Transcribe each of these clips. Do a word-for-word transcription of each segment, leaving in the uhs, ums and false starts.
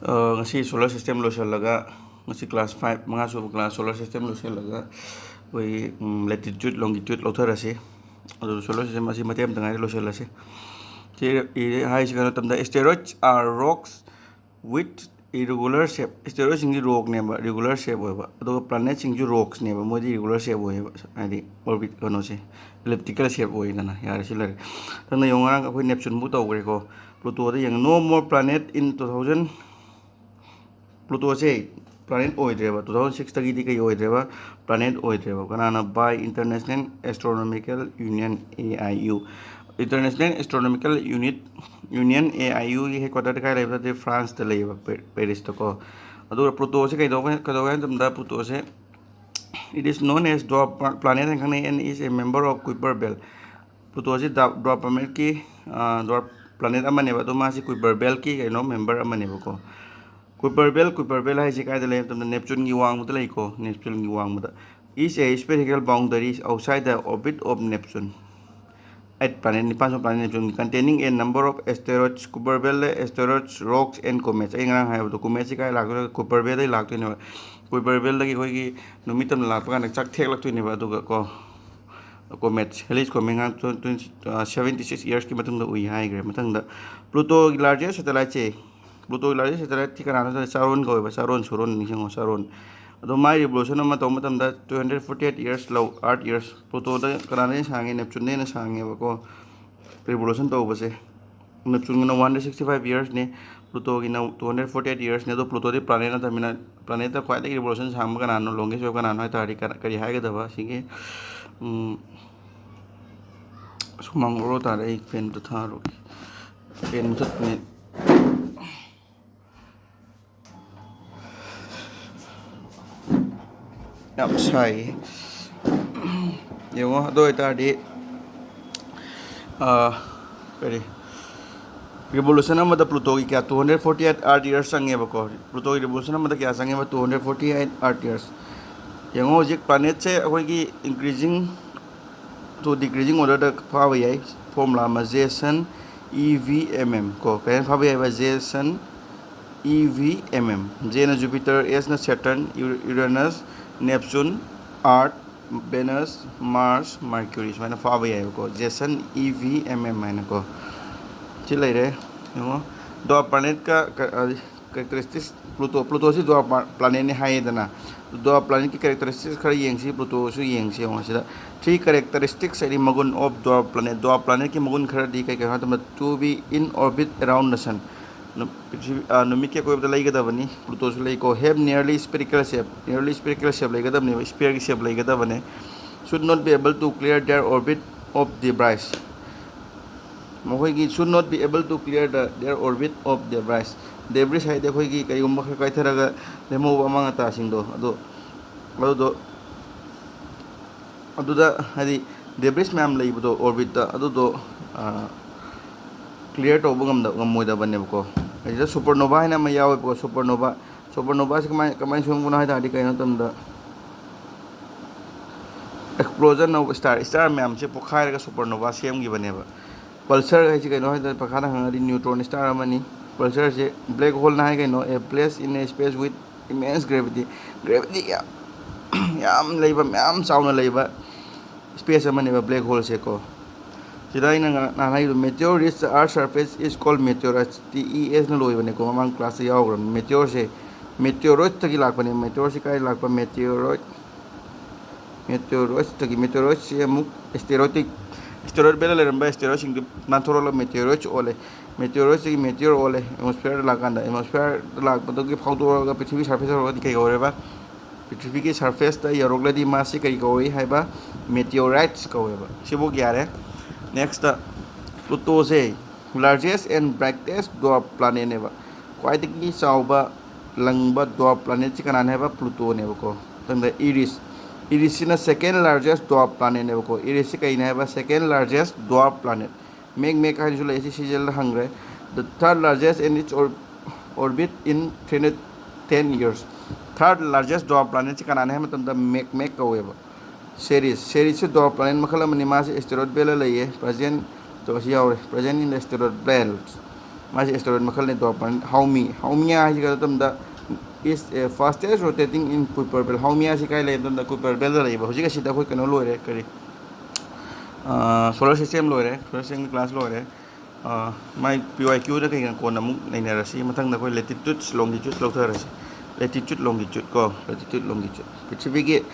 ꯑ, ꯉꯁꯤ solar system ꯂꯣꯏꯁꯤꯜꯂꯒ, ꯉꯁꯤ class five, ꯃꯉꯥ ꯁꯨꯕ class solar system ꯂꯣꯏꯁꯤꯜꯂꯒ, ꯑꯩꯈꯣꯏꯒꯤ, ꯎꯝ, latitude, longitude ꯂꯧꯊꯔꯁꯤ꯫ ꯑꯗꯨ solar system ꯑꯁꯤ ꯃꯇꯦꯛ ꯑꯃꯇ ꯉꯥꯏꯔꯦ ꯂꯣꯏꯁꯤꯜꯂꯁꯤ꯫ ꯁꯤ ꯏꯔꯦ ꯍꯥꯏꯁꯤ ꯀꯩꯅꯣ ꯃꯇꯝꯗ, "Asteroids are rocks with irregular shape." Asteroidꯁꯤꯡꯁꯤ rockꯅꯦꯕ, regular shape ꯑꯣꯏꯕ, ꯑꯗꯨꯒ planetꯁꯤꯡꯁꯨ rocksꯅꯦꯕ, ꯃꯣꯏꯗꯤ regular shape ꯑꯣꯏꯌꯦꯕ, ꯍꯥꯏꯗꯤ orbit ꯀꯩꯅꯣꯁꯦ, elliptical shape ꯑꯣꯏꯗꯅ꯫ ꯌꯥꯔꯦ, ꯁꯤ ꯂꯩꯔꯦ꯫ ꯃꯊꯪꯗ ꯌꯦꯡꯉꯣ, ꯉꯔꯥꯡ ꯑꯩꯈꯣꯏ Neptuneꯕꯨ ꯇꯧꯈ꯭ꯔꯦꯀꯣ꯫ Plutoꯗ ꯌꯦꯡꯉꯣ, "No more planet in two thousand." Plutoꯁꯦ planet ꯑꯣꯏꯗ꯭ꯔꯦꯕ, two thousand sixꯇꯒꯤꯗꯤ ꯀꯩ ꯑꯣꯏꯗ꯭ꯔꯦꯕ? Planet ꯑꯣꯏꯗ꯭ꯔꯦꯕ꯫ ꯀꯅꯥꯅ? By International Astronomical Union, A I U꯫ International Astronomical Unit, Union, A I Uꯒꯤ headquarterꯗꯤ ꯀꯥꯏ ꯂꯩꯕ? ꯅꯠꯇꯦ, Franceꯇ ꯂꯩꯌꯦꯕ, ꯄꯦ-, Parisꯇꯀꯣ꯫ ꯑꯗꯨꯒ Plutoꯁꯦ ꯀꯩꯗꯧꯕ, ꯀꯩꯗꯧꯒꯦ ꯍꯥꯏ ꯃꯇꯝꯗ, Plutoꯁꯦ, "It is known as dwarf pla-, planet" ꯍꯥꯏꯅ ꯈꯪꯅꯩ, "and is a member of Kuiper belt." Plutoꯁꯤ the-, dwarf planetꯀꯤ, ꯑ, dwarf planet ꯑꯃꯅꯦꯕ, ꯑꯗꯣ ꯃꯥꯁꯤ Kuiper beltꯀꯤ ꯀꯩꯅꯣ, member ꯑꯃꯅꯦꯕꯀꯣ꯫ Kuiper belt, Kuiper belt ꯍꯥꯏꯁꯤ ꯀꯥꯏꯗ ꯂꯩ ꯃꯇꯝꯗ, Neptuneꯒꯤ ꯋꯥꯡꯃꯗ ꯂꯩꯀꯣ, Neptuneꯒꯤ ꯋꯥꯡꯃꯗ꯫ "Is a spherical boundary outside the orbit of Neptune." Eight planet, ꯅꯤꯄꯥꯟ ꯁꯨꯕ planet Neptune, "containing a number of asteroids." Kuiper belt, asteroids, rocks and comets꯫ ꯑꯩ ꯉꯔꯥꯡ ꯍꯥꯏꯕꯗꯣ, cometsꯁꯤ ꯀꯥꯏ ꯂꯥꯛꯇꯣꯏꯅꯣ? Kuiper beltꯇꯒꯤ ꯂꯥꯛꯇꯣꯏꯅꯦꯕ꯫ Kuiper beltꯇꯒꯤ ꯑꯩꯈꯣꯏꯒꯤ ꯅꯨꯃꯤꯠ ꯇꯝꯅ ꯂꯥꯛꯄ ꯀꯥꯟꯗ ꯆꯥꯛ ꯊꯦꯛꯂꯛꯇꯣꯏꯅꯦꯕ꯫ ꯑꯗꯨꯒ ꯀꯣ, comets, Halley's comet ꯉꯔꯥꯡ twenty, ꯑ, seventy six yearsꯀꯤ ꯃꯇꯨꯡꯗ ꯎꯏ ꯍꯥꯏꯈ꯭ꯔꯦ꯫ ꯃꯊꯪꯗ Plutoꯒꯤ largest satelliteꯁꯦ, Plutoꯒꯤ largest satelliteꯁꯤ ꯀꯅꯥꯅꯣ? Charon ꯀꯧꯋꯦꯕ, Charon, ꯁꯣꯔꯣꯟ, ꯅꯤꯡꯁꯤꯡꯉꯣ, Charon꯫ ꯑꯗꯣ ꯃꯥꯏ revolution ꯑꯃ ꯇꯧꯕ ꯃꯇꯝꯗ two hundred forty eight years ꯂꯧ, Earth years꯫ Plutoꯗ ꯀꯅꯥꯅ ꯍꯦꯟꯅ ꯁꯥꯡꯉꯦ? Neptuneꯅ ꯍꯦꯟꯅ ꯁꯥꯡꯉꯦꯕꯀꯣ, revolution ꯇꯧꯕꯁꯦ꯫ Neptuneꯒꯤꯅ one hundred sixty five yearsꯅꯤ, Plutoꯒꯤꯅ two hundred forty eight yearsꯅꯤ꯫ ꯑꯗꯣ Plutoꯗꯤ planet ꯅꯠꯇꯕꯅꯤꯅ, planetꯇ ꯈ꯭ꯋꯥꯏꯗꯒꯤ revolution ꯁꯥꯡꯕ ꯀꯅꯥꯅꯣ, longest ꯑꯣꯏꯕ ꯀꯅꯥꯅꯣ ꯍꯥꯏ ꯇꯥꯔꯗꯤ ꯀ-, ꯀꯔꯤ ꯍꯥꯏꯒꯗꯕ? ꯑꯁꯤꯒꯤ, ꯎꯝ, ꯁꯨꯃꯥꯡ ꯑꯣꯔꯣ ꯇꯥꯔꯦ, ꯑꯩ fan ꯑꯝꯇ ꯊꯥꯔꯨꯒꯦ꯫ Fan ꯃꯨꯊꯠꯄꯅꯦ꯫ ꯌꯥꯝ ꯁꯥꯏ꯫ ꯌꯦꯡꯉꯣ, ꯑꯗꯨ ꯑꯣꯏꯇꯥꯔꯗꯤ, ꯑ, ꯀꯔꯤ, revolution ꯑꯃꯗ Plutoꯒꯤ ꯀꯌꯥ, two hundred forty eight Earth years ꯆꯪꯉꯦꯕꯀꯣ꯫ Plutoꯒꯤ revolution ꯑꯃꯗ ꯀꯌꯥ ꯆꯪꯉꯦꯕ? Two hundred forty eight Earth years꯫ ꯌꯦꯡꯉꯣ, ꯍꯧꯖꯤꯛ planetꯁꯦ ꯑꯩꯈꯣꯏꯒꯤ increasing to decreasing orderꯗ ꯐꯥꯕ ꯌꯥꯏ꯫ Formula ꯑꯃ, J sun E V M M ꯀꯣ꯫ ꯀꯩ ꯍꯥꯏꯅ ꯐꯥꯕ ꯌꯥꯏꯕ? J sun E V M M. J ꯅ Jupiter, S ꯅ Saturn, Uranus, Neptune, Earth, Venus, Mars, Mercury ꯁꯨꯃꯥꯏꯅ ꯐꯥꯕ ꯌꯥꯏꯕꯀꯣ꯫ Jason E V M M ꯍꯥꯏꯅꯀꯣ꯫ ꯁꯤ ꯂꯩꯔꯦ꯫ ꯌꯦꯡꯉꯣ, dwarf planet ꯀ characteristics, Pluto, Pluto ꯁꯤ dwarf planetꯅꯤ ꯍꯥꯏꯌꯦꯗꯅ꯫ Dwarf planetꯀꯤ characteristics ꯈꯔ ꯌꯦꯡꯁꯤ, Plutoꯁꯨ ꯌꯦꯡꯁꯤ꯫ ꯌꯦꯡꯉꯣ ꯁꯤꯗ three characteristics ꯍꯥꯏꯗꯤ ꯃꯒꯨꯟ of dwarf planet, dwarf planetꯀꯤ ꯃꯒꯨꯟ ꯈꯔꯗꯤ ꯀꯩ ꯀꯩꯅꯣ ꯍꯥꯏꯕ ꯃꯇꯝꯗ, to be in orbit around the sun, ꯅꯨ-, ꯄ꯭ꯔꯤꯊꯤꯕꯤ-, ꯑ, ꯅꯨꯃꯤꯠꯀꯤ ꯑꯀꯣꯏꯕꯗ ꯂꯩꯒꯗꯕꯅꯤ꯫ Plutoꯁꯨ ꯂꯩꯀꯣ꯫ Have nearly spherical shape, nearly spherical shape ꯂꯩꯒꯗꯕꯅꯦꯕ, sphereꯒꯤ shape ꯂꯩꯒꯗꯕꯅꯦ꯫ Should not be able to clear their orbit of debris. ꯃꯈꯣꯏꯒꯤ should not be able to clear the, their orbit of debris. Debris ꯍꯥꯏꯗꯤ ꯑꯩꯈꯣꯏꯒꯤ ꯀꯩꯒꯨꯝꯕ ꯈꯔ ꯀꯥꯏꯊꯔꯒ ꯂꯦꯝꯍꯧꯕ ꯑꯃꯥꯡ ꯑꯇꯥꯁꯤꯡꯗꯣ, ꯑꯗꯣ, ꯑꯗꯨꯗꯣ, ꯑꯗꯨꯗ ꯍꯥꯏꯗꯤ debris ꯃꯌꯥꯝ ꯂꯩꯕꯗꯣ orbitꯇ, ꯑꯗꯨꯗꯣ, ꯑ, clear ꯇꯧꯕ ꯉꯝꯗ-, ꯉꯝꯃꯣꯏꯗꯕꯅꯦꯕꯀꯣ꯫ ꯑꯁꯤꯗ supernova ꯍꯥꯏꯅ ꯑꯃ ꯌꯥꯎꯋꯦꯕꯀꯣ꯫ Supernova, supernovaꯁꯤ ꯀꯃꯥꯏ, ꯀꯃꯥꯏꯅ ꯁꯦꯝꯕꯅꯣ ꯍꯥꯏ ꯇꯥꯔꯗꯤ, ꯀꯩꯅꯣ ꯃꯇꯝꯗ, explosion of star, star ꯃꯌꯥꯝꯁꯦ ꯄꯣꯛꯈꯥꯏꯔꯒ supernova ꯁꯦꯝꯈꯤꯕꯅꯦꯕ꯫ Pulsar ꯍꯥꯏꯁꯤ ꯀꯩꯅꯣ ꯍꯥꯏ ꯇꯥꯔꯗꯤ, ꯃꯈꯥꯗ ꯍꯪꯉꯗꯤ, neutron star ꯑꯃꯅꯤ꯫ Pulsarꯁꯦ black holeꯅ ꯍꯥꯏ ꯀꯩꯅꯣ? A place in a space with immense gravity. Gravity ꯌꯥꯝ, ꯌꯥꯝ ꯂꯩꯕ, ꯃꯌꯥꯝ ꯆꯥꯎꯅ ꯂꯩꯕ space ꯑꯃꯅꯦꯕ black holeꯁꯦꯀꯣ꯫ ꯁꯤꯗ ꯑꯩꯅ ꯉ-, ꯅꯍꯥꯟ ꯍꯥꯏꯈꯤꯕꯗꯣ, meteor reach the earth surface is called meteorite, T E S ꯅ ꯂꯣꯏꯕꯅꯦꯀꯣ, ꯃꯃꯥꯡ classꯇ ꯌꯥꯎꯈ꯭ꯔꯕꯅꯤ꯫ Meteorꯁꯦ meteoroidꯇꯒꯤ ꯂꯥꯛꯄꯅꯦ꯫ Meteorꯁꯤ ꯀꯥꯏ ꯂꯥꯛꯄ? Meteoroid, meteoroidꯇꯒꯤ, meteoroidꯁꯤ ꯑꯃꯨꯛ asteroid, asteroid belt ꯂꯩꯔꯝꯕ asteroidꯁꯤꯡꯗꯨ ꯅꯥꯟꯊꯣꯔꯛꯂꯒ meteoroids ꯑꯣꯜꯂꯦ꯫ Meteoroidsꯇꯒꯤ meteor ꯑꯣꯜꯂꯦ꯫ Atmosphereꯗ ꯂꯥꯛꯀꯥꯟꯗ, atmosphereꯗ ꯂꯥꯛꯄꯗꯒꯤ ꯐꯥꯎꯗꯣꯔꯛꯑꯒ ꯄ꯭ꯔꯤꯊꯤꯕꯤ surface ꯌꯧꯔꯒꯗꯤ ꯀꯩ ꯀꯧꯔꯦꯕ? ꯄ꯭ꯔꯤꯊꯤꯕꯤꯒꯤ surfaceꯇ ꯌꯧꯔꯛꯂꯗꯤ ꯃꯥꯁꯤ ꯀꯔꯤ ꯀꯧꯏ ꯍꯥꯏꯕ? Meteorites ꯀꯧꯋꯦꯕ꯫ ꯁꯤꯐꯥꯎ ꯌꯥꯔꯦ꯫ Next, Plutoꯁꯦ largest and brightest dwarf planetꯅꯦꯕ꯫ ꯈ꯭ꯋꯥꯏꯗꯒꯤ ꯆꯥꯎꯕ ꯂꯪꯕ dwarf planetꯁꯤ ꯀꯅꯥꯅꯦ ꯍꯥꯏꯕ? Plutoꯅꯦꯕꯀꯣ꯫ ꯃꯊꯪꯗ Eris, Erisꯁꯤꯅ second largest dwarf planetꯅꯦꯕꯀꯣ꯫ Erisꯁꯤ ꯀꯩꯅꯦ ꯍꯥꯏꯕ? Second largest dwarf planet꯫ Makemake ꯍꯥꯏꯅꯁꯨ ꯂꯩ, ꯁꯤ ꯁꯤꯖꯦꯜꯗ ꯍꯪꯈ꯭ꯔꯦ꯫ The third largest and its or-, orbit in three hundred ten years. Third largest dwarf planetꯁꯤ ꯀꯅꯥꯅꯦ ꯍꯥꯏꯕ ꯃꯇꯝꯗ Makemake ꯀꯧꯋꯦꯕ꯫ Ceres, Ceresꯁꯤ dwarf planet ꯃꯈꯜ ꯑꯃꯅꯤ, ꯃꯥꯁꯤ asteroid beltꯇ ꯂꯩꯌꯦ, present, ꯇꯣ ꯁꯤ ꯌꯥꯎꯔꯦ, present in the asteroid belt꯫ ꯃꯥꯁꯦ asteroid ꯃꯈꯜꯅꯦ, dwarf planet꯫ Haomi, Haomi ꯍꯥꯏꯁꯤ ꯀꯩꯅꯣ ꯃꯇꯝꯗ is fastest rotating in Kuiper belt꯫ Haomi ꯁꯤ ꯀꯥꯏ ꯂꯩ ꯃꯇꯝꯗ Kuiper belt ꯗ ꯂꯩꯌꯦꯕ꯫ ꯍꯧꯖꯤꯛ ꯑꯁꯤꯗ ꯑꯩꯈꯣꯏ ꯀꯩꯅꯣ ꯂꯣꯏꯔꯦ, ꯀꯔꯤ, solar system ꯂꯣꯏꯔꯦ, solar system class ꯂꯣꯏꯔꯦ꯫ ꯃꯥꯏ P Y Q ꯗ ꯀꯩꯒꯤꯅꯣ ꯀꯣꯟꯅ ꯑꯃꯨꯛ ꯅꯩꯅꯔꯁꯤ꯫ ꯃꯊꯪꯗ ꯑꯩꯈꯣꯏ latitudes longitudes ꯂꯧꯊꯔꯁꯤ꯫ Latitude longitude ꯀꯣ, latitude longitude, ꯄ꯭ꯔꯤꯊꯤꯕꯤꯒꯤ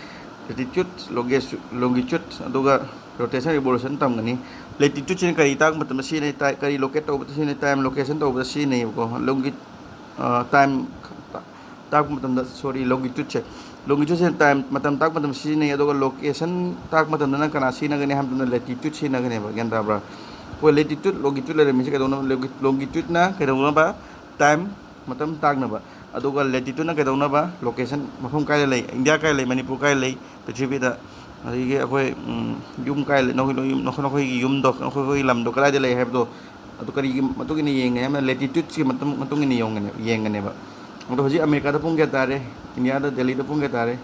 latitude, longitude, ꯑꯗꯨꯒ rotation revolution ꯇꯝꯒꯅꯤ꯫ Latitude ꯁꯤꯅ ꯀꯔꯤ ꯇꯥꯛꯄ ꯃꯇꯝꯗ ꯁꯤꯖꯤꯟꯅꯩ? ꯀꯔꯤ locate ꯇꯧꯕꯗ ꯁꯤꯖꯤꯟꯅꯩ? Time location ꯇꯧꯕꯗ ꯁꯤꯖꯤꯟꯅꯩꯌꯦꯕꯀꯣ꯫ Longi-, time ꯇꯥꯛꯄ ꯃꯇꯝꯗ, sorry, longitude ꯁꯦ, longitude ꯁꯦ time, ꯃꯇꯝ ꯇꯥꯛꯄ ꯃꯇꯝꯗ ꯁꯤꯖꯤꯟꯅꯩ꯫ ꯑꯗꯨꯒ location ꯇꯥꯛꯄ ꯃꯇꯝꯗꯅ ꯀꯅꯥ ꯁꯤꯖꯤꯟꯅꯒꯅꯤ ꯍꯥꯏꯕ ꯃꯇꯝꯗ latitude ꯁꯤꯖꯤꯟꯅꯒꯅꯦꯕ꯫ ꯒ꯭ꯌꯥꯟ ꯇꯥꯕ꯭ꯔꯥ? ꯑꯩꯈꯣꯏ latitude longitude ꯂꯩꯔꯝꯃꯤꯁꯦ ꯀꯩꯗꯧꯅꯕ? Longitude ꯅ ꯀꯩꯗꯧꯅꯕ? Time, ꯃꯇꯝ ꯇꯥꯛꯅꯕ꯫ ꯑꯗꯨꯒ latitude ꯅ ꯀꯩꯗꯧꯅꯕ? Location, ꯃꯐꯝ ꯀꯥꯏꯗ ꯂꯩ, ꯏꯟꯗꯤꯌꯥ ꯀꯥꯏꯗ ꯂꯩ, ꯃꯅꯤꯄꯨꯔ ꯀꯥꯏꯗ ꯂꯩ, ꯄ꯭ꯔꯤꯊꯤꯕꯤꯗ꯫ ꯑꯗꯒꯤ ꯑꯩꯈꯣꯏ ꯌꯨꯝ ꯀꯥꯏ ꯂꯩ, ꯅꯈꯣꯏ ꯅꯈꯣꯏ ꯌꯨꯝꯗꯣ, ꯅꯈꯣꯏ ꯅꯈꯣꯏꯒꯤ ꯌꯨꯝꯗꯣ, ꯅꯈꯣꯏ ꯅꯈꯣꯏꯒꯤ ꯂꯝꯗꯣ ꯀꯗꯥꯏꯗ ꯂꯩ ꯍꯥꯏꯕꯗꯣ, ꯑꯗꯨ ꯀꯔꯤꯒꯤ ꯃꯇꯨꯡ ꯏꯟꯅ ꯌꯦꯡꯒꯅꯤ ꯍꯥꯏꯕꯅ latitudes ꯀꯤ ꯃꯇꯨꯡ ꯃꯇꯨꯡ ꯏꯟꯅ ꯌꯦꯡꯒꯅꯦ-, ꯌꯦꯡꯒꯅꯦꯕ꯫ ꯑꯗꯣ ꯍꯧꯖꯤꯛ ꯑꯃꯦꯔꯤꯀꯥꯗ ꯄꯨꯡ ꯀꯌꯥ ꯇꯥꯔꯦ, ꯏꯟꯗꯤꯌꯥꯗ, ꯗꯦꯜꯂꯤꯗ ꯄꯨꯡ ꯀꯌꯥ ꯇꯥꯔꯦ,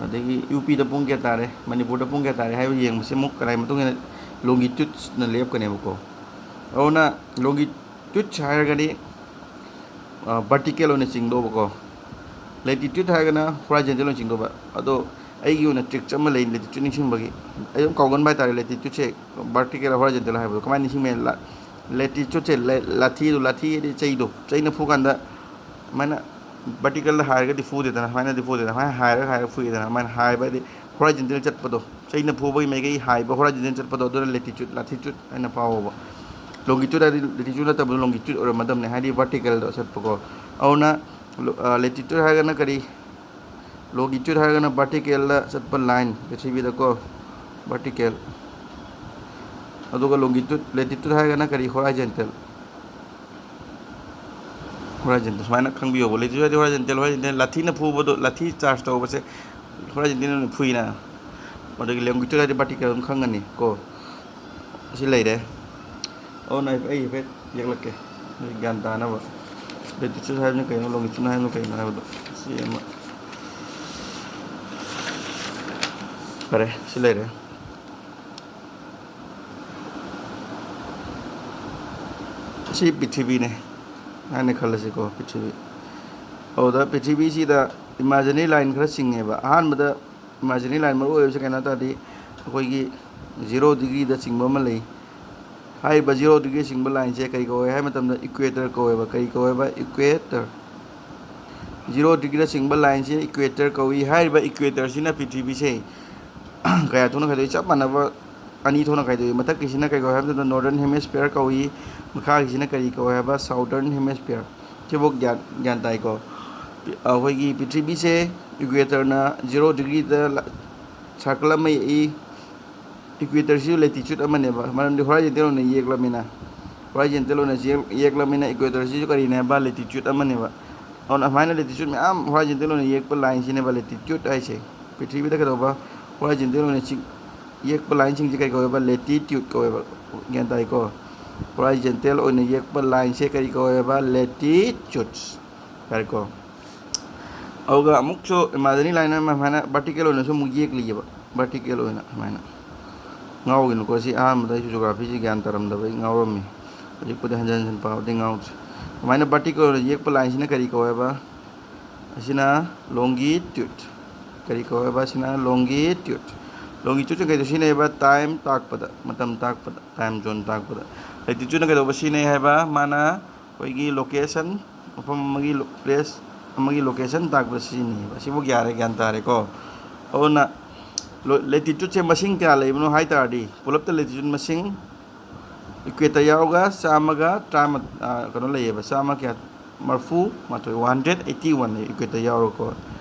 ꯑꯗꯒꯤ ꯌꯨ ꯄꯤꯗ ꯄꯨꯡ ꯀꯌꯥ ꯇꯥꯔꯦ, ꯃꯅꯤꯄꯨꯔꯗ ꯄꯨꯡ ꯀꯌꯥ ꯇꯥꯔꯦ ꯍꯥꯏꯕ ꯌꯦꯡꯕꯁꯦ ꯑꯃꯨꯛ ꯀꯅꯥꯒꯤ ꯃꯇꯨꯡ ꯏꯟꯅ? Longitudes ꯅ ꯂꯦꯞꯀꯅꯦꯕꯀꯣ꯫ ꯑꯗꯨꯅ longitudes ꯍꯥꯏꯔꯒꯗꯤ vertical ꯑꯣꯏꯅ ꯆꯤꯡꯗꯧꯕꯀꯣ꯫ Latitude ꯍꯥꯏꯔꯒꯅ horizontal ꯑꯣꯏꯅ ꯆꯤꯡꯗꯧꯕ꯫ ꯑꯗꯣ ꯑꯩꯒꯤ ꯑꯣꯏꯅ tricks ꯑꯃ ꯂꯩ latitude ꯅꯤꯡꯁꯤꯡꯕꯒꯤ꯫ ꯑꯩ ꯑꯗꯨꯝ ꯀꯥꯎꯒꯟꯕ ꯍꯥꯏꯇꯥꯔꯦ latitude ꯁꯦ vertical, horizontal ꯍꯥꯏꯕꯗꯣ꯫ ꯀꯃꯥꯏꯅ ꯅꯤꯡꯁꯤꯡꯕ ꯌꯥꯏ? ꯂ-, latitude ꯁꯦ ꯂ-, ꯂꯥꯊꯤꯗꯣ, ꯂꯥꯊꯤ ꯍꯥꯏꯗꯤ ꯆꯩꯗꯣ, ꯆꯩꯅ ꯐꯨꯀꯥꯟꯗ ꯑꯗꯨꯃꯥꯏꯅ vertical ꯗ ꯍꯥꯏꯔꯒꯗꯤ ꯐꯨꯗꯦꯗꯅ, ꯁꯨꯃꯥꯏꯅꯗꯤ ꯐꯨꯗꯦꯗꯅ, ꯁꯨꯃꯥꯏꯅ ꯍꯥꯏꯔꯒ ꯍꯥꯏꯔꯒ ꯐꯨꯏꯗꯅ, ꯑꯗꯨꯃꯥꯏꯅ ꯍꯥꯏꯕ ꯍꯥꯏꯗꯤ horizontal ꯆꯠꯄꯗꯣ꯫ ꯆꯩꯅ ꯐꯨꯕꯒꯤ ꯃꯥꯏꯀꯩ ꯍꯥꯏꯕ horizontal ꯆꯠꯄꯗꯣ, ꯑꯗꯨꯅ latitude, latitude ꯍꯥꯏꯅ ꯐꯥꯎꯕ꯫ Longitude ꯍꯥꯏꯗꯤ latitude ꯅꯠꯇꯕꯗꯣ, longitude ꯑꯣꯏꯔꯝꯃꯗꯕꯅꯦ, ꯍꯥꯏꯗꯤ vertical ꯗ ꯆꯠꯄꯀꯣ꯫ ꯑꯗꯨꯅ, ꯑ, latitude ꯍꯥꯏꯔꯒꯅ ꯀꯔꯤ? Longitude ꯍꯥꯏꯔꯒꯅ vertical ꯗ ꯆꯠꯄ line, ꯄ꯭ꯔꯤꯊꯤꯕꯤꯗꯀꯣ, vertical꯫ ꯑꯗꯨꯒ longitude, latitude ꯍꯥꯏꯔꯒꯅ ꯀꯔꯤ? Horizontal꯫ Horizontal, ꯁꯨꯃꯥꯏꯅ ꯈꯪꯕꯤꯌꯣꯕ꯫ Latitude ꯍꯥꯏꯗꯤ horizontal, horizontal ꯂꯥꯊꯤꯅ ꯐꯨꯕꯗꯣ, ꯂꯥꯊꯤ charge ꯇꯧꯕꯁꯦ horizontal ꯑꯣꯏꯅ ꯐꯨꯏꯅ꯫ ꯑꯗꯒꯤ longitude ꯍꯥꯏꯗꯤ vertical ꯑꯗꯨꯝ ꯈꯪꯉꯅꯤ ꯀꯣ꯫ ꯑꯁꯤ ꯂꯩꯔꯦ꯫ ꯑꯗꯨꯅ ꯑꯩ ꯍꯥꯏꯐꯦꯠ ꯌꯦꯛꯂꯛꯀꯦ, ꯅꯣꯏ ꯒ꯭ꯌꯥꯟ ꯇꯥꯅꯕ꯫ Latitude ꯍꯥꯏꯕꯅ ꯀꯩꯅꯣ, longitude ꯍꯥꯏꯕꯅ ꯀꯩꯅꯣ ꯍꯥꯏꯕꯗꯣ꯫ ꯁꯤ ꯑꯃ꯫ ꯐꯔꯦ, ꯁꯤ ꯂꯩꯔꯦ꯫ ꯁꯤ ꯄ꯭ꯔꯤꯊꯤꯕꯤꯅꯦ ꯍꯥꯏꯅ ꯈꯜꯂꯁꯤꯀꯣ, ꯄ꯭ꯔꯤꯊꯤꯕꯤ꯫ ꯑꯗꯨꯗ ꯄ꯭ꯔꯤꯊꯤꯕꯤꯁꯤꯗ ꯏꯃꯥꯖꯤꯅꯔꯤ ꯂꯥꯏꯟ ꯈꯔ ꯆꯤꯡꯉꯦꯕ꯫ ꯑꯍꯥꯟꯕꯗ ꯏꯃꯥꯖꯤꯅꯔꯤ ꯂꯥꯏꯟ ꯃꯔꯨ ꯑꯣꯏꯕꯁꯤ ꯀꯩꯅꯣ ꯍꯥꯏ ꯇꯥꯔꯗꯤ, ꯑꯩꯈꯣꯏꯒꯤ ꯖꯤꯔꯣ ꯗꯤꯒ꯭ꯔꯤꯗ ꯆꯤꯡꯕ ꯑꯃ ꯂꯩ꯫ ꯍꯥꯏꯔꯤꯕ ꯖꯤꯔꯣ ꯗꯤꯒ꯭ꯔꯤ ꯆꯤꯡꯕ ꯂꯥꯏꯟꯁꯦ ꯀꯔꯤ ꯀꯧꯋꯦ ꯍꯥꯏꯕ ꯃꯇꯝꯗ, ꯏꯀ꯭ꯋꯦꯇꯔ ꯀꯧꯋꯦꯕ꯫ ꯀꯔꯤ ꯀꯧꯋꯦꯕ? ꯏꯀ꯭ꯋꯦꯇꯔ꯫ ꯖꯤꯔꯣ ꯗꯤꯒ꯭ꯔꯤꯗ ꯆꯤꯡꯕ ꯂꯥꯏꯟꯁꯦ ꯏꯀ꯭ꯋꯦꯇꯔ ꯀꯧꯏ꯫ ꯍꯥꯏꯔꯤꯕ ꯏꯀ꯭ꯋꯦꯇꯔꯁꯤꯅ ꯄ꯭ꯔꯤꯊꯤꯕꯤꯁꯦ ꯀꯌꯥ ꯊꯣꯛꯅ ꯈꯥꯏꯗꯣꯛꯏ? ꯆꯞ ꯃꯥꯟꯅꯕ ꯑꯅꯤ ꯊꯣꯛꯅ ꯈꯥꯏꯗꯣꯛꯏ꯫ ꯃꯊꯛꯀꯤꯁꯤꯅ ꯀꯩ ꯀꯧꯋꯦ ꯍꯥꯏꯕ ꯃꯇꯝꯗ, ꯅꯣꯔꯗꯔꯟ ꯍꯦꯃꯤꯁꯐꯤꯌꯔ ꯀꯧꯏ꯫ ꯃꯈꯥꯒꯤꯁꯤꯅ ꯀꯔꯤ ꯀꯧꯋꯦ ꯍꯥꯏꯕ? ꯁꯥꯎꯗꯔꯟ ꯍꯦꯃꯤꯁꯐꯤꯌꯔ꯫ ꯁꯤꯐꯥꯎ ꯒ꯭ꯌꯥꯟ, ꯒ꯭ꯌꯥꯟ ꯇꯥꯏꯀꯣ? ꯑꯩꯈꯣꯏꯒꯤ ꯄ꯭ꯔꯤꯊꯤꯕꯤꯁꯦ ꯏꯀ꯭ꯋꯦꯇꯔꯅ ꯖꯤꯔꯣ ꯗꯤꯒ꯭ꯔꯤꯗ ꯂ-, ꯁꯥꯔꯀꯜ ꯑꯃ ꯌꯦꯛꯏ꯫ ꯏꯀ꯭ꯋꯦꯇꯔꯁꯤꯁꯨ ꯂꯦꯇꯤꯆꯨꯠ ꯑꯃꯅꯦꯕ, ꯃꯔꯝꯗꯤ ꯍꯣꯔꯥꯏꯖꯟꯇꯦꯜ ꯑꯣꯏꯅ ꯌꯦꯛꯂꯕꯅꯤꯅ꯫ ꯍꯣꯔꯥꯏꯖꯟꯇꯦꯜ ꯑꯣꯏꯅ ꯌꯦꯛ-, ꯌꯦꯛꯂꯕꯅꯤꯅ ꯏꯀ꯭ꯋꯦꯇꯔꯁꯤꯁꯨ ꯀꯔꯤꯅꯦ ꯍꯥꯏꯕ? ꯂꯦꯇꯤꯆꯨꯠ ꯑꯃꯅꯦꯕ꯫ ꯑꯗꯨꯅ ꯑꯗꯨꯃꯥꯏꯅ ꯂꯦꯇꯤꯆꯨꯠ ꯃꯌꯥꯝ ꯍꯣꯔꯥꯏꯖꯟꯇꯦꯜ ꯑꯣꯏꯅ ꯌꯦꯛꯄ ꯂꯥꯏꯟꯁꯤꯅꯦꯕ ꯂꯦꯇꯤꯆꯨꯠ ꯍꯥꯏꯁꯦ꯫ ꯄ꯭ꯔꯤꯊꯤꯕꯤꯗ ꯀꯩꯗꯧꯕ ꯍꯣꯔꯥꯏꯖꯟꯇꯦꯜ ꯑꯣꯏꯅ ꯆꯤꯡ-, ꯌꯦꯛꯄ ꯂꯥꯏꯟꯁꯤꯡꯁꯦ ꯀꯩ ꯀꯧꯋꯦꯕ? ꯂꯦꯇꯤꯇ꯭ꯌꯨꯠ ꯀꯧꯋꯦꯕ꯫ ꯒ꯭ꯌꯥꯟ ꯇꯥꯏꯀꯣ? ꯍꯣꯔꯥꯏꯖꯟꯇꯦꯜ ꯑꯣꯏꯅ ꯌꯦꯛꯄ ꯂꯥꯏꯟꯁꯦ ꯀꯔꯤ ꯀꯧꯋꯦꯕ? ꯂꯦꯇꯤꯆꯨꯠꯁ꯫ ꯌꯥꯔꯦꯀꯣ? ꯑꯗꯨꯒ ꯑꯃꯨꯛꯁꯨ ꯏꯃꯥꯖꯤꯅꯔꯤ ꯂꯥꯏꯟ ꯑꯃ ꯁꯨꯃꯥꯏꯅ ꯚꯔꯇꯤꯀꯦꯜ ꯑꯣꯏꯅꯁꯨ ꯑꯃꯨꯛ ꯌꯦꯛꯂꯤꯑꯕ꯫ ꯚꯔꯇꯤꯀꯦꯜ ꯑꯣꯏꯅ ꯁꯨꯃꯥꯏꯅ꯫ ꯉꯥꯎꯒꯤꯅꯨꯀꯣ, ꯁꯤ ꯑꯍꯥꯟꯕꯗ ꯑꯩꯁꯨ ꯖꯣꯒ꯭ꯔꯥꯐꯤꯁꯤ ꯒ꯭ꯌꯥꯟ ꯇꯥꯔꯝꯗꯕ, ꯑꯩ ꯉꯥꯎꯔꯝꯃꯤ꯫ ꯍꯧꯖꯤꯛꯄꯨꯗꯤ ꯍꯟꯖꯟ ꯍꯟꯖꯟ ꯄꯥꯕꯗꯤ ꯉꯥꯎꯗ꯭ꯔꯦ꯫ ꯑꯗꯨꯃꯥꯏꯅ ꯚꯔꯇꯤꯀꯦꯜ ꯑꯣꯏꯅ ꯌꯦꯛꯄ ꯂꯥꯏꯟꯁꯤꯅ ꯀꯔꯤ ꯀꯧꯋꯦꯕ? ꯑꯁꯤꯅ ꯂꯣꯡꯒꯤꯇ꯭ꯌꯨꯠ꯫ ꯀꯔꯤ ꯀꯧꯋꯦꯕ? ꯑꯁꯤꯅ ꯂꯣꯡꯒꯤꯇ꯭ꯌꯨꯠ꯫ ꯂꯣꯡꯒꯤꯇ꯭ꯌꯨꯠꯁꯦ ꯀꯩꯗ ꯁꯤꯖꯤꯟꯅꯩꯕ? ꯇꯥꯏꯝ ꯇꯥꯛꯄꯗ, ꯃꯇꯝ ꯇꯥꯛꯄꯗ, ꯇꯥꯏꯝ ꯖꯣꯟ ꯇꯥꯛꯄꯗ꯫ ꯂꯦꯇꯤꯇ꯭ꯌꯨꯠꯅ ꯀꯩꯗꯧꯕ ꯁꯤꯖꯤꯟꯅꯩ ꯍꯥꯏꯕ? ꯃꯥꯅ ꯑꯩꯈꯣꯏꯒꯤ ꯂꯣꯀꯦꯁꯟ, ꯃꯐꯝ ꯑꯃꯒꯤ ꯂꯣ-, ꯄ꯭ꯂꯦꯁ ꯑꯃꯒꯤ ꯂꯣꯀꯦꯁꯟ ꯇꯥꯛꯄꯗ ꯁꯤꯖꯤꯟꯅꯩꯌꯦꯕ꯫ ꯑꯁꯤꯕꯨ ꯌꯥꯔꯦ, ꯒ꯭ꯌꯥꯟ ꯇꯥꯔꯦꯀꯣ? ꯑꯗꯨꯅ ꯂꯣ-, ꯂꯦꯇꯤꯇ꯭ꯌꯨꯠꯁꯦ ꯃꯁꯤꯡ ꯀꯌꯥ ꯂꯩꯕꯅꯣ ꯍꯥꯏ ꯇꯥꯔꯗꯤ, ꯄꯨꯂꯞꯇ ꯂꯦꯇꯤꯇ꯭ꯌꯨꯠ ꯃꯁꯤꯡ ꯏꯀ꯭ꯋꯦꯇꯔ ꯌꯥꯎꯔꯒ ꯆꯥꯝꯃꯒ ꯇꯔꯥꯃ-, ꯑ, ꯀꯩꯅꯣ ꯂꯩꯌꯦꯕ, ꯆꯥꯝꯃ ꯀꯌꯥ? ꯃꯔꯐꯨ ꯃꯥꯊꯣꯏ, ꯋꯥꯟ ꯍꯟꯗ꯭ꯔꯦꯠ ꯑꯩꯠꯇꯤ ꯋꯥꯟ ꯂꯩ ꯏꯀ꯭ꯋꯦꯇꯔ ꯌꯥꯎꯔꯒꯀꯣ꯫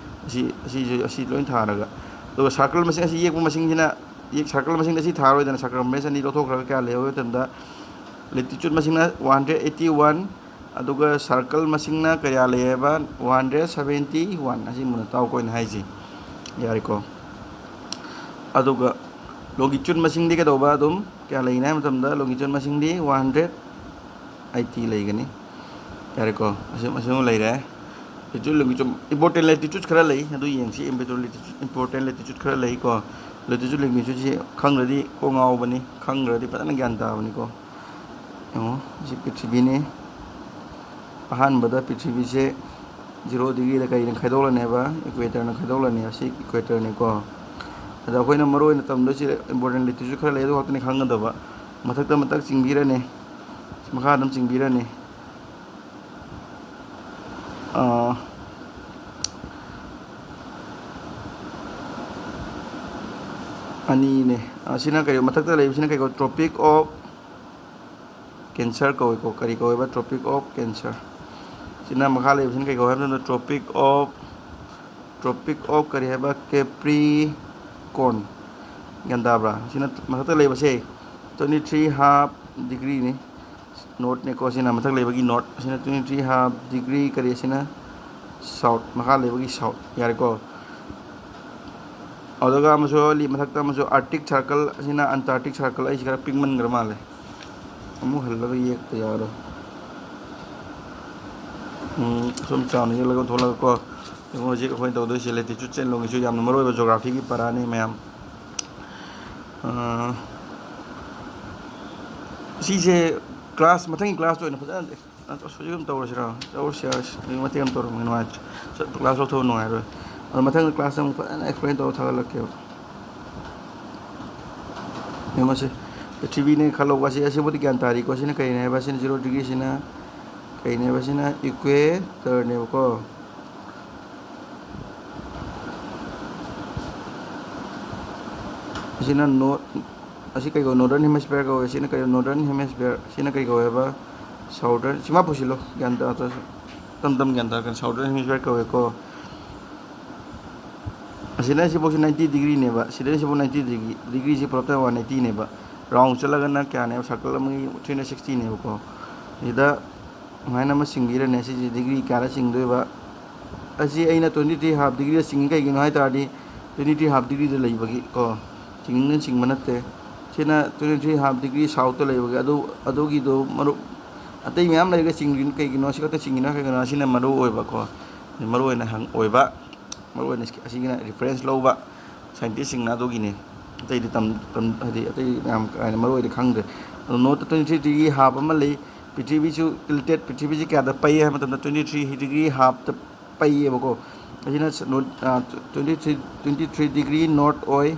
ꯑꯁꯤ, ꯑꯁꯤꯁꯨ, ꯑꯁꯤ ꯂꯣꯏ ꯊꯥꯔꯒ꯫ ꯑꯗꯨꯒ ꯁꯥꯔꯀꯜ ꯃꯁꯤꯡ, ꯑꯁꯤ ꯌꯦꯛꯄ ꯃꯁꯤꯡꯁꯤꯅ, ꯌꯦꯛ-, ꯁꯥꯔꯀꯜ ꯃꯁꯤꯡꯗ ꯑꯁꯤ ꯊꯥꯔꯣꯏꯗꯅ, ꯁꯥꯔꯀꯝꯐꯔꯦꯟꯁ ꯑꯅꯤ ꯂꯧꯊꯣꯛꯈ꯭ꯔꯒ ꯀꯌꯥ ꯂꯩꯍꯧꯏ ꯃꯇꯝꯗ, ꯂꯦꯇꯤꯇ꯭ꯌꯨꯠ ꯃꯁꯤꯡꯅ ꯋꯥꯟ ꯍꯟꯗ꯭ꯔꯦꯠ ꯑꯩꯠꯇꯤ ꯋꯥꯟ, ꯑꯗꯨꯒ ꯁꯥꯔꯀꯜ ꯃꯁꯤꯡꯅ ꯀꯌꯥ ꯂꯩꯌꯦꯕ? One hundred seventy one. ꯑꯁꯤ ꯃꯨꯟꯅ ꯇꯥꯎꯀꯣ ꯑꯩꯅ ꯍꯥꯏꯁꯦ꯫ ꯌꯥꯔꯦꯀꯣ? ꯑꯗꯨꯒ ꯂꯣꯡꯒꯤꯇ꯭ꯌꯨꯠ ꯃꯁꯤꯡꯗꯤ ꯀꯩꯗꯧꯕ? ꯑꯗꯨꯝ ꯀꯌꯥ ꯂꯩꯒꯅꯤ ꯍꯥꯏꯕ ꯃꯇꯝꯗ, ꯂꯣꯡꯒꯤꯇ꯭ꯌꯨꯠ ꯃꯁꯤꯡꯗꯤ ꯋꯥꯟ ꯍꯟꯗ꯭ꯔꯦꯠ ꯑꯩꯠꯇꯤ ꯂꯩꯒꯅꯤ꯫ ꯌꯥꯔꯦꯀꯣ? ꯑꯁꯤ, ꯑꯁꯤꯃ ꯂꯩꯔꯦ꯫ ꯂꯣꯡꯒꯤꯇ꯭ꯌꯨꯠ, ꯏꯝꯄꯣꯔꯇꯦꯟ ꯂꯦꯇꯤꯇ꯭ꯌꯨꯠ ꯈꯔ ꯂꯩ, ꯑꯗꯨ ꯌꯦꯡꯁꯤ꯫ ꯏꯝꯄꯣꯔꯇꯦꯟ ꯂꯦꯇꯤꯇ꯭ꯌꯨꯠ, ꯏꯝꯄꯣꯔꯇꯦꯟ ꯂꯦꯇꯤꯇ꯭ꯌꯨꯠ ꯈꯔ ꯂꯩꯀꯣ꯫ ꯂꯦꯇꯤꯇ꯭ꯌꯨꯠ ꯂꯣꯡꯒꯤꯇ꯭ꯌꯨꯠꯁꯤ ꯈꯪꯗ꯭ꯔꯗꯤ ꯀꯣꯛ ꯉꯥꯎꯕꯅꯤ, ꯈꯪꯗ꯭ꯔꯗꯤ ꯐꯖꯅ ꯒ꯭ꯌꯥꯟ ꯇꯥꯕꯅꯤꯀꯣ꯫ ꯌꯦꯡꯉꯣ, ꯁꯤ ꯄ꯭ꯔꯤꯊꯤꯕꯤꯅꯤ꯫ ꯑꯍꯥꯟꯕꯗ ꯄ꯭ꯔꯤꯊꯤꯕꯤꯁꯦ ꯖꯤꯔꯣ ꯗꯤꯒ꯭ꯔꯤꯗ ꯀꯔꯤꯅ ꯈꯥꯏꯗꯣꯛꯂꯅꯦꯕ? ꯏꯀ꯭ꯋꯦꯇꯔꯅ ꯈꯥꯏꯗꯣꯛꯂꯅꯤ꯫ ꯑꯁꯤ ꯏꯀ꯭ꯋꯦꯇꯔꯅꯤꯀꯣ꯫ ꯑꯗ ꯑꯩꯈꯣꯏꯅ ꯃꯔꯨ ꯑꯣꯏꯅ ꯇꯝꯗꯣꯏꯁꯦ ꯏꯝꯄꯣꯔꯇꯦꯟ ꯂꯦꯇꯤꯇ꯭ꯌꯨꯠꯁꯨ ꯈꯔ ꯂꯩ, ꯑꯗꯨ ꯈꯛꯇꯅꯤ ꯈꯪꯒꯗꯕ꯫ ꯃꯊꯛꯇ ꯑꯃꯇꯪ ꯆꯤꯡꯕꯤꯔꯅꯤ, ꯃꯈꯥꯗ ꯑꯃ ꯆꯤꯡꯕꯤꯔꯅꯤ꯫ ꯑꯥ, ꯑꯅꯤꯅꯦ꯫ ꯑꯁꯤꯅ ꯀꯩ, ꯃꯊꯛꯇ ꯂꯩꯕꯁꯤꯅ ꯀꯩ ꯀꯧ? Tropic of Cancer ꯀꯧꯏꯀꯣ꯫ ꯀꯔꯤ ꯀꯧꯋꯦꯕ? Tropic of Cancer꯫ ꯁꯤꯅ ꯃꯈꯥ ꯂꯩꯕꯁꯤꯅ ꯀꯩ ꯀꯧꯋꯦ ꯍꯥꯏꯕ ꯃꯇꯝꯗ, Tropic of, Tropic of ꯀꯔꯤ ꯍꯥꯏꯕ? Capricorn꯫ ꯒ꯭ꯌꯥꯟ ꯇꯥꯕ꯭ꯔꯥ? ꯁꯤꯅ ꯃꯊꯛꯇ ꯂꯩꯕꯁꯦ twenty three half degreeꯅꯤ꯫ Northꯅꯦꯀꯣ, ꯁꯤꯅ ꯃꯊꯛ ꯂꯩꯕꯒꯤ north꯫ ꯑꯁꯤꯅ twenty three half degree, ꯀꯔꯤ ꯑꯁꯤꯅ? South꯫ ꯃꯈꯥ ꯂꯩꯕꯒꯤ south꯫ ꯌꯥꯔꯦꯀꯣ꯫ ꯑꯗꯨꯒ ꯑꯃꯁꯨ ꯂꯤ-, ꯃꯊꯛꯇ ꯑꯃꯁꯨ Arctic Circle, ꯑꯁꯤꯅ Antarctic Circle꯫ ꯑꯩꯁꯤ ꯈꯔ ꯄꯤꯛꯃꯟꯈ꯭ꯔ ꯃꯥꯜꯂꯦ꯫ ꯑꯃꯨꯛ ꯍꯜꯂꯒ ꯌꯦꯛꯇ ꯌꯥꯔꯣꯏ꯫ ꯎꯝ, ꯁꯨꯝ ꯆꯥꯎꯅ ꯌꯦꯛꯂꯒ ꯊꯣꯛꯂꯒꯀꯣ꯫ ꯌꯦꯡꯉꯣ, ꯍꯧꯖꯤꯛ ꯑꯩꯈꯣꯏꯅ ꯇꯧꯗꯣꯏꯁꯦ latitude change ꯂꯣꯡꯒꯤꯁꯨ ꯌꯥꯝꯅ ꯃꯔꯨ ꯑꯣꯏꯕ geographyꯒꯤ ꯄꯔꯥꯅꯤ ꯃꯌꯥꯝ꯫ ꯑꯥ, ꯁꯤꯁꯦ class, ꯃꯊꯪꯒꯤ classꯇ ꯑꯣꯏꯅ ꯐꯖꯅ, ꯑꯁ, ꯍꯧꯖꯤꯛ ꯑꯗꯨꯝ ꯇꯧꯔꯁꯤꯔꯣ? ꯇꯧꯔꯁꯤ, ꯌꯥꯔꯁꯤ꯫ ꯍꯧꯖꯤꯛ ꯃꯇꯦꯛ ꯑꯃ ꯇꯧꯔꯝꯃꯒꯦ, ꯅꯨꯡꯉꯥꯏꯇ꯭ꯔꯦ꯫ ꯆꯠ-, class ꯂꯧꯊꯣꯛꯑ ꯅꯨꯡꯉꯥꯏꯔꯣꯏ꯫ ꯑꯗꯣ ꯃꯊꯪꯗ class ꯑꯃꯨꯛ ꯐꯖꯅ explain ꯇꯧꯔ ꯊꯥꯒꯠꯂꯛꯀꯦꯕ꯫ ꯌꯦꯡꯉꯣꯁꯦ, ꯄ꯭ꯔꯤꯊꯤꯕꯤꯅꯦ ꯈꯜꯂꯣꯀꯣ꯫ ꯑꯁꯤ, ꯑꯁꯤꯕꯨꯗꯤ ꯒ꯭ꯌꯥꯟ ꯇꯥꯔꯤꯀꯣ꯫ ꯁꯤꯅ ꯀꯩꯅꯦ ꯍꯥꯏꯕ? ꯁꯤꯅ zero degree, ꯁꯤꯅ ꯀꯩꯅꯦꯕ? ꯁꯤꯅ equatorꯅꯦꯕꯀꯣ꯫ ꯑꯁꯤꯅ north, ꯑꯁꯤ ꯀꯩ ꯀꯧꯋꯦ? Northern hemisphere ꯀꯧꯋꯦ꯫ ꯁꯤꯅ ꯀꯩ? Northern hemisphere꯫ ꯁꯤꯅ ꯀꯩ ꯀꯧꯋꯦꯕ? Southern꯫ ꯁꯤꯃ ꯄꯨꯁꯤꯜꯂꯣ, ꯒ꯭ꯌꯥꯟ ꯇꯥꯗ꯭ꯔꯁꯨ꯫ ꯇꯝ ꯇꯝ ꯒ꯭ꯌꯥꯟ ꯇꯥꯔꯛꯀꯅꯤ꯫ Southern hemisphere ꯀꯧꯋꯦꯀꯣ꯫ ꯑꯁꯤꯅ ꯁꯤꯐꯥꯎꯁꯤ ninety degreeꯅꯦꯕ꯫ ꯁꯤꯗꯩ ꯁꯤꯐꯥꯎ ninety degree, degreeꯁꯤ ꯄꯨꯂꯞꯇ one eightyꯅꯦꯕ꯫ Round ꯆꯠꯂꯒꯅ ꯀꯌꯥꯅꯦꯕ? Circle ꯑꯃꯒꯤ three hundred sixtyꯅꯦꯕꯀꯣ꯫ ꯁꯤꯗ ꯁꯨꯃꯥꯏꯅ ꯑꯃ ꯆꯤꯡꯕꯤꯔꯅꯤ꯫ ꯁꯤꯁꯦ degree ꯀꯌꯥꯗ ꯆꯤꯡꯗꯣꯏꯕ? ꯑꯁꯤ ꯑꯩꯅ twenty three half degreeꯗ ꯆꯤꯡꯉꯤ꯫ ꯀꯩꯒꯤꯅꯣ ꯍꯥꯏ ꯇꯥꯔꯗꯤ, twenty three half degreeꯗ ꯂꯩꯕꯒꯤ ꯀꯣ, ꯆꯤꯡꯅ ꯆꯤꯡꯕ ꯅꯠꯇꯦ꯫ ꯁꯤꯅ twenty three half degree southꯇ ꯂꯩꯕꯒꯤ꯫ ꯑꯗꯨ, ꯑꯗꯨꯒꯤꯗꯣ ꯃꯔꯨꯞ, ꯑꯇꯩ ꯃꯌꯥꯝ ꯂꯩꯔꯒ ꯆꯤꯡꯗ꯭ꯔꯤꯅꯣ ꯀꯩꯒꯤꯅꯣ? ꯑꯁꯤ ꯈꯛꯇ ꯆꯤꯡꯉꯤꯅ ꯀꯩꯒꯤꯅꯣ? ꯑꯁꯤꯅ ꯃꯔꯨ ꯑꯣꯏꯕꯀꯣ, ꯃꯔꯨ ꯑꯣꯏꯅ ꯍꯪ-, ꯑꯣꯏꯕ꯫ ꯃꯔꯨ ꯑꯣꯏꯅ ꯑꯁꯤꯒꯤꯅ reference ꯂꯧꯕ scientistꯁꯤꯡꯅ ꯑꯗꯨꯒꯤꯅꯤ꯫ ꯑꯇꯩꯗꯤ ꯇꯝ-, ꯇꯝ-, ꯍꯥꯏꯗꯤ ꯑꯇꯩ ꯌꯥꯝ ꯀꯥ ꯍꯦꯟꯅ ꯃꯔꯨ ꯑꯣꯏꯅ ꯈꯪꯗ꯭ꯔꯦ꯫ ꯑꯗꯣ ꯅꯣꯔꯠꯇ twenty three degree half ꯑꯃ ꯂꯩ꯫ ꯄ꯭ꯔꯤꯊꯤꯕꯤꯁꯨ tilted, ꯄ꯭ꯔꯤꯊꯤꯕꯤꯁꯤ ꯀꯌꯥꯗ ꯄꯩ ꯍꯥꯏꯕ ꯃꯇꯝꯗ twenty three degree halfꯇ ꯄꯩꯌꯦꯕꯀꯣ꯫ ꯑꯁꯤꯅ ꯅꯣꯔꯠ, ꯑ, twenty three, twenty three degree north ꯑꯣꯏ꯫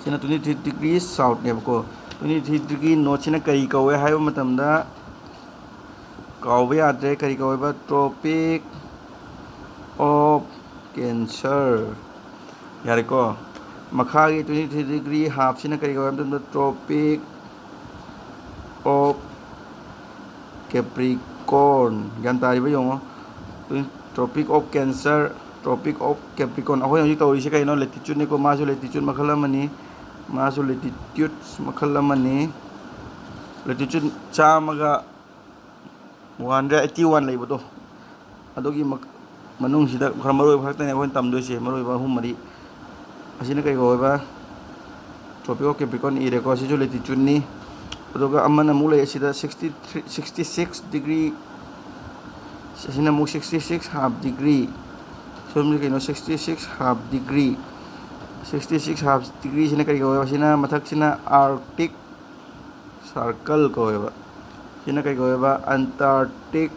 ꯁꯤꯅ twenty three degree southꯅꯦꯕꯀꯣ꯫ Twenty three degree northꯁꯤꯅ ꯀꯔꯤ ꯀꯧꯋꯦ ꯍꯥꯏꯕ ꯃꯇꯝꯗ, ꯀꯥꯎꯕ ꯌꯥꯗ꯭ꯔꯦ, ꯀꯔꯤ ꯀꯧꯋꯦꯕ? Tropic of Cancer꯫ ꯌꯥꯔꯦꯀꯣ꯫ ꯃꯈꯥꯒꯤ twenty three degree halfꯁꯤꯅ ꯀꯔꯤ ꯀꯧꯋꯦ ꯍꯥꯏꯕ ꯃꯇꯝꯗ, Tropic of Capricorn꯫ ꯒ꯭ꯌꯥꯟ ꯇꯥꯔꯤꯕ ꯌꯦꯡꯉꯣ꯫ Tropic of Cancer, Tropic of Capricorn꯫ ꯑꯩꯈꯣꯏꯅ ꯍꯧꯖꯤꯛ ꯇꯧꯔꯤꯁꯦ ꯀꯩꯅꯣ? Latitudeꯅꯤꯀꯣ꯫ ꯃꯥꯁꯨ latitude ꯃꯈꯜ ꯑꯃꯅꯤ꯫ ꯃꯥꯁꯨ latitudes ꯃꯈꯜ ꯑꯃꯅꯤ꯫ Latitude ꯆꯥꯝꯃꯒ one hundred eighty one ꯂꯩꯕꯗꯣ, ꯑꯗꯨꯒꯤ ꯃꯛ-, ꯃꯅꯨꯡꯁꯤꯗ ꯈꯔ ꯃꯔꯨ ꯑꯣꯏꯕ ꯈꯛꯇꯅꯦ ꯑꯩꯈꯣꯏꯅ ꯇꯝꯗꯣꯏꯁꯦ, ꯃꯔꯨ ꯑꯣꯏꯕ ꯑꯍꯨꯝ ꯃꯔꯤ꯫ ꯑꯁꯤꯅ ꯀꯩ ꯀꯧꯋꯦꯕ? Tropic of Capricorn ꯏꯔꯦꯀꯣ꯫ ꯁꯤꯁꯨ latitudeꯅꯤ꯫ ꯑꯗꯨꯒ ꯑꯃꯅ ꯑꯃꯨꯛ ꯂꯩ ꯑꯁꯤꯗ, sixty three, sixty six degree꯫ ꯑꯁꯤꯅ ꯑꯃꯨꯛ sixty six half degree꯫ ꯁꯣꯝꯁꯦ ꯀꯩꯅꯣ? Sixty six half degree꯫ Sixty six half degreeꯁꯤꯅ ꯀꯔꯤ ꯀꯧꯋꯦꯕ? ꯁꯤꯅ ꯃꯊꯛꯁꯤꯅ Arctic circle ꯀꯧꯋꯦꯕ꯫ ꯁꯤꯅ ꯀꯩ ꯀꯧꯋꯦꯕ? Antarctic